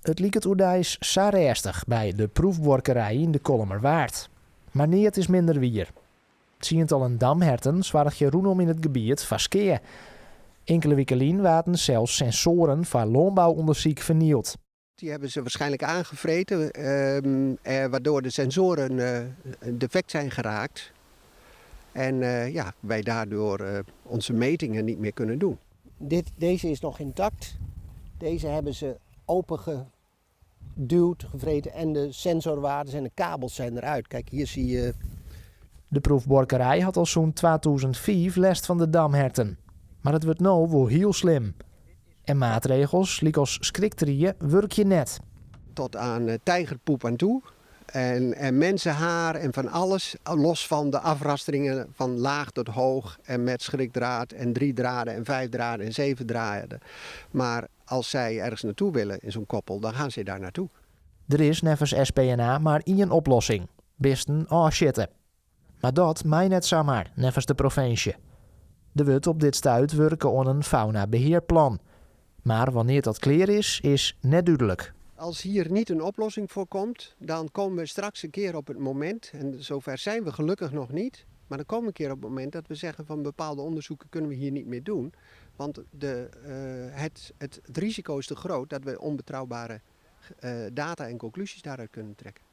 It liket oerdeis sa rêstich by de proefbuorkerij yn de Kollumerwaard. Mar neat is minder wier. Tsientallen damherten soargje rûnom yn it gebiet foar skea. Inkele wiken lyn waarden sels sensoaren foar lânbouûndersyk fernield. Die hebben ze waarschijnlijk aangevreten, waardoor de sensoren defect zijn geraakt. En ja, wij daardoor onze metingen niet meer kunnen doen. Dit, deze is nog intact. Deze hebben ze opengeduwd, gevreten en de sensorwaarden en de kabels zijn eruit. Kijk, hier zie je. De proefbuorkerij hat al sûnt 2005 lêst fan de damherten. Mar it wurdt no wol hiel slim. En maatregels, lykas skriktried, wurkje net. Tot aan tijgerpoep aan toe. En mensenhaar en van alles. Los van de afrasteringen van laag tot hoog. En met schrikdraad en drie draden en vijf draden en zeven draden. Maar als zij ergens naartoe willen in zo'n koppel, dan gaan ze daar naartoe. Der is neffens SPNA mar ien oplossing: bisten ôfsjitte. Mar dat mei net samar, neffens de provinsje. Der wurdt op dit stuit wurke oan in faunabehearplan. Mar wannear't dat klear is, is net dúdlik. Als hier niet een oplossing voor komt, dan komen we straks een keer op het moment, en zover zijn we gelukkig nog niet, maar dan komen we een keer op het moment dat we zeggen van bepaalde onderzoeken kunnen we hier niet meer doen. Want het risico is te groot dat we onbetrouwbare data en conclusies daaruit kunnen trekken.